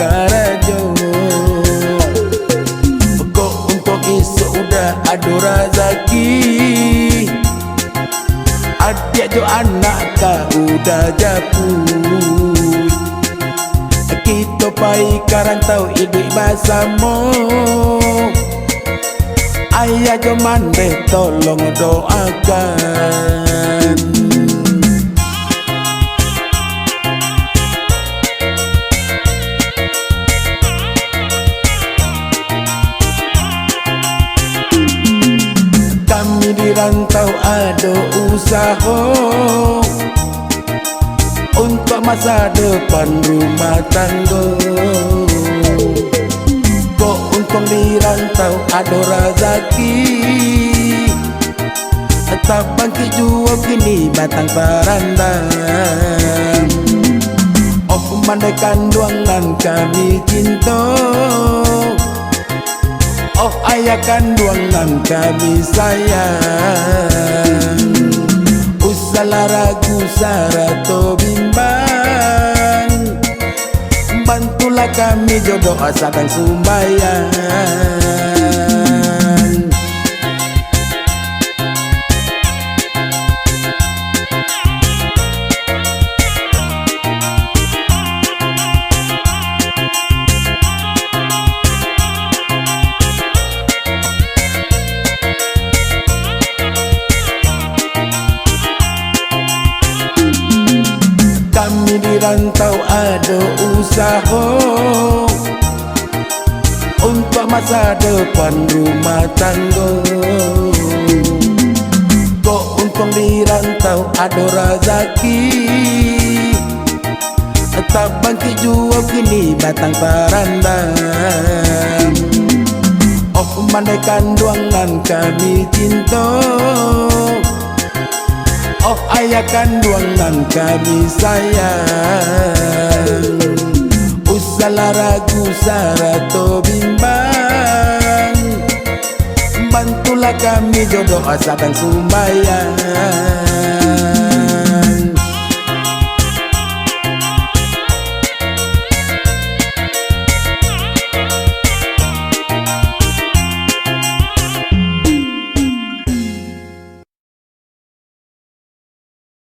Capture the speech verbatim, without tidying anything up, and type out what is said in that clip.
karajo. Kok untuang isuak udah ado razaki, adiak jo anak ka udah japuik. Kito pai ka rantau iduik basamo. Ayah jo mandeh tolong doakan. Kami di rantau ado usaho untuak masa depan rumah tanggo. Kok untuang di rantau ado razaki, tabangkik juo kini batang parandang. Oh mandeh kanduang nan kami cinto, oh ayah kanduang nan kami sayang, usahlah ragu sarato bimbang. Bantulah kami jo doa sadang sumbayang. Kami di rantau ado usaho untuak masa depan rumah tanggo. Kok untuang di rantau ado razaki, tabangkik juo kini batang parandang. Oh mandeh kanduang nan kami cinto, oh ayah kanduang nan kami sayang, usahlah ragu sarato bimbang. Bantulah kami jo doa sadang sumbayang.